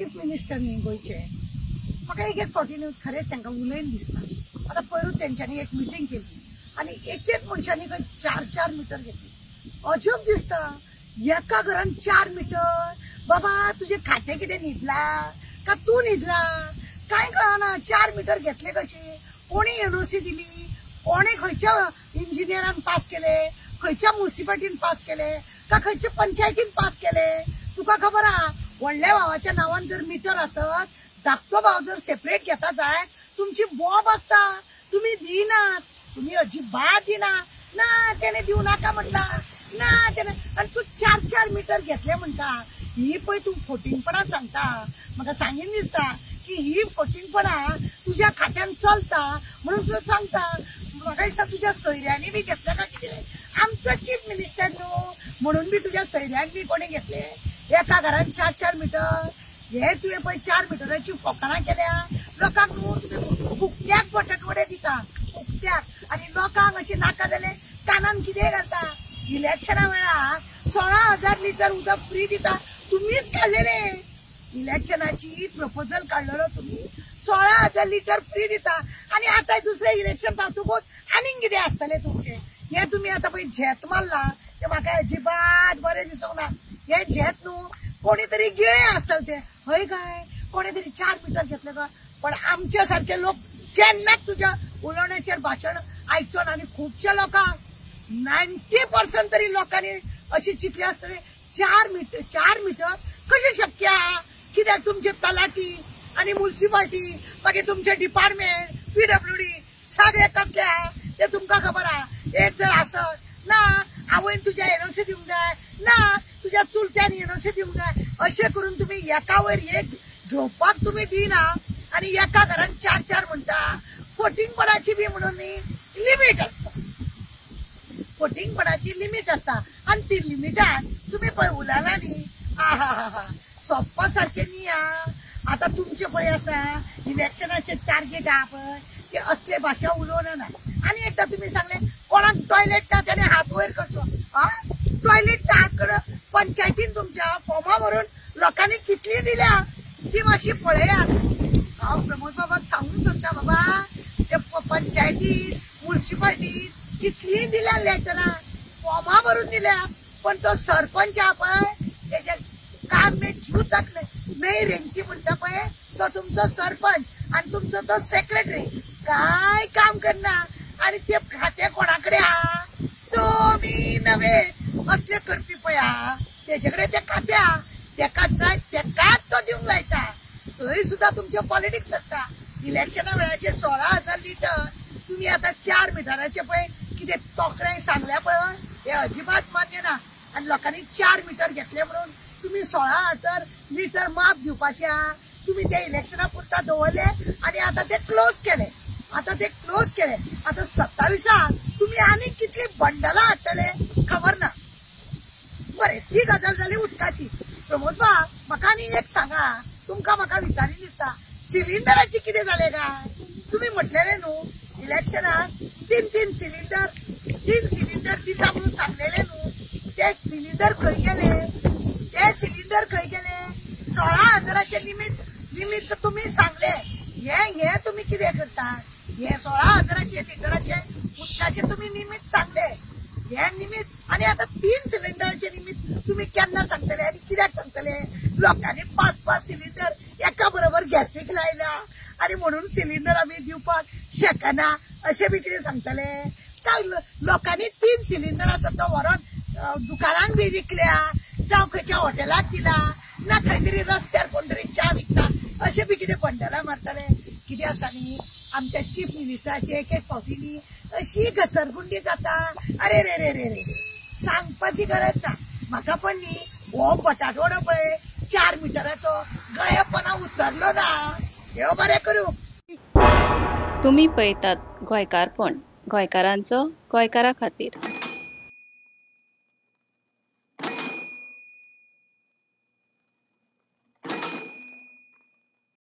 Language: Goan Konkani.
चीफ मिनिस्टर न्ही गोंयचे, म्हाका एक एक फावटी न्हू खरेंच तांकां उलयन दिसता. आतां पयरूच तेंच्यांनी एक मिटींग केली आनी एक एक मनशांनी खंय 4-4 मिटर घेतली. अजब दिसता, एका घरान 4 मिटर. बाबा तुजें खातें कितें न्हिदला का तूं न्हिदला कांय कळना. 4 मिटर घेतले कशे? कोणी एनओसी दिली? कोणी खंयच्या इंजिनियरान पास केले? खंयच्या मुन्सिपालिटीन पास केले का खंयच्या पंचायतीन पास केले? तुका खबर आहा व्हडल्या भावाच्या नांवान जर मिटर आसत, धाकटो भाव जर सेपरेट घेता जायत तुमची बोब आसता. तुमी दिनात, तुमी अजिबात दिना. ना तेणे दिवं नाका म्हणटा, ना तेणे. आनी तूं 4-4 मिटर घेतले म्हणटा. ही पळय तूं फोटिंगपणां सांगता. म्हाका सांगीन दिसता की ही फोटिंगपणां तुज्या खात्यान चलता म्हणून तूं सांगता. म्हाका दिसता तुज्या सोयऱ्यांनी बी घेतले काय कितें? आमचो चीफ मिनिस्टर न्हू म्हणून बी तुज्या सोयऱ्यान बी कोणी घेतले एका घरान 4-4 मिटर? हे तुवें पळय 4 मिटराची फोकाणां केल्या लोकांक न्हू. तुमी उक्त्याक बटाटवडे दिता, उक्त्याक. आनी लोकांक अशें नाका जालें कानान कितेंय घालता. इलेक्शना वेळार 16,000 लिटर उदक फ्री दिता, तुमीच काडलेले. इलेक्शनाची प्रपोजल काडलेलो तुमी, 16,000 लिटर फ्री दिता. आनी आतां दुसरें इलेक्शन पावतकूच आनीक कितें आसतलें तुमचें? हें तुमी आतां पळय झेत मारला तें म्हाका अजिबात बरें दिसूंक ना. हें झेत न्हू कोणी तरी गिळे आसतले ते, हय काय? कोणी तरी 4 मिटर घेतले काय? पण आमच्या सारखे लोक केन्नाच तुज्या उलोवण्याचेर भाशण आयकचो ना. आनी खुबश्या लोकांक 90% तरी लोकांनी अशी चिंतली आसतली 4 मिटर कशें शक्य आहा? कित्याक तुमचे तलाठी आनी मुन्सिपाल्टी, मागीर तुमचे डिपार्टमेंट, PWD सगळे कसले आहा ते तुमकां खबर आहा. एक जर आसत ना आवयन तुज्या एनओसी दिवंक जाय, ना तुज्या चुलत्यान एनओसी दिवंक जाय, अशें करून तुमी एका वयर एक घेवपाक तुमी दिना. आनी एका घरान 4-4 म्हणटा. फोटिंगपणाची बी म्हणून न्ही लिमीट आसता, फोटिंगपणाची लिमीट आसता. आनी ती लिमिटान तुमी पळय उलयला न्ही, आहा हा हा सोंपपा सारकें न्ही. आतां तुमचें पळय आसा इलेक्शनाचें टार्गेट आहा पळय, ते असले भाशा उलोवना ना. आनी एकदां तुमी सांगलें कोणाक टॉयलेट ना तेणे हात वयर करचो. आ टॉयलेट ना कर पंचायतीन तुमच्या फॉर्मा भरून लोकांनी कितली दिल्या ती मातशी पळयात. हांव प्रमोद बाबाक सांगूंक सोदता, बाबा ते पंचायतीन मुन्सिपाल्टीन कितली दिल्या लेटरां, फॉर्मा भरून दिल्या, पण तो सरपंच आहा पळय तेच्या कान में जू तक नाही रेंगती म्हणटा पळय तो तुमचो सरपंच आनी तुमचो तो सेक्रेटरी काय काम करना. आनी ते खातें कोणा कडेन आहा? तुमी नव्हे असले करपी पळय आहा तेजे कडेन ते खातें आहा, तेका जाय तेकाच तो दिवंक लायता. थंय सुद्दां तुमचें पॉलिटिक्स चलता. इलेक्शना वेळाचे 16,000 लिटर तुमी आतां 4 मिटराचे पळय कितें तोखणाय सांगल्या पळय, हें अजिबात मान्य ना. आनी लोकांनी 4 मिटर घेतले म्हणून तुमी 16,000 लिटर माप दिवपाचें आहा. तुमी ते इलेक्शना पुरता दवरले आनी आतां ते क्लोज केले. आतां ते क्लोज केले. आतां 27 तुमी आनी कितली बंडलां हाडटले खबर ना. बरें, ती गजाल जाली उदकाची. प्रमोद बाब म्हाका आनी एक सांगा, तुमकां म्हाका विचारीन दिसता, सिलिंडराची कितें जालें काय? तुमी म्हटलेलें न्हू इलेक्शनाक 3-3 सिलिंडर, 3 सिलिंडर दिता म्हणून सांगलेलें न्हू, ते सिलिंडर खंय गेले? ते सिलिंडर खंय गेले? 16,000 निमित्त तुमी सांगले. हे तुमी कितें करता? हे 16,000 लिटराचे उदकाचे तुमी निमित्त सांगले, हे निमित्त. आनी आतां 3 सिलिंडराचे निमित्त तुमी केन्ना सांगतले आनी कित्याक सांगतले? लोकांनी 5-5 सिलिंडर एका बरोबर गॅसीक लायला आनी म्हणून सिलिंडर आमी दिवपाक शकना अशें बी कितें सांगतले? काय लोकांनी 3 सिलिंडर आसा तो व्हरोन दुकानांक बी विकल्या, जावं खंयच्या हॉटेलाक दिला, ना खंय तरी रस्त्यार कोण तरी च्या विकता अशें बी कितें बंडलां मारतले? कितें आसा न्ही आमच्या चीफ मिनिस्टराची एक एक फावटी न्ही अशी घसरगुंडी जाता. अरे रे रे रे रे, सांगपाची गरज ना. म्हाका पण न्ही हो बटाटवडो पळय 4 मिटराचो गळ्यापणा उतरलो ना. देव बरें करूं. तुमी पळयतात गोंयकारपण, गोंयकारांचो गोंयकारा खातीर.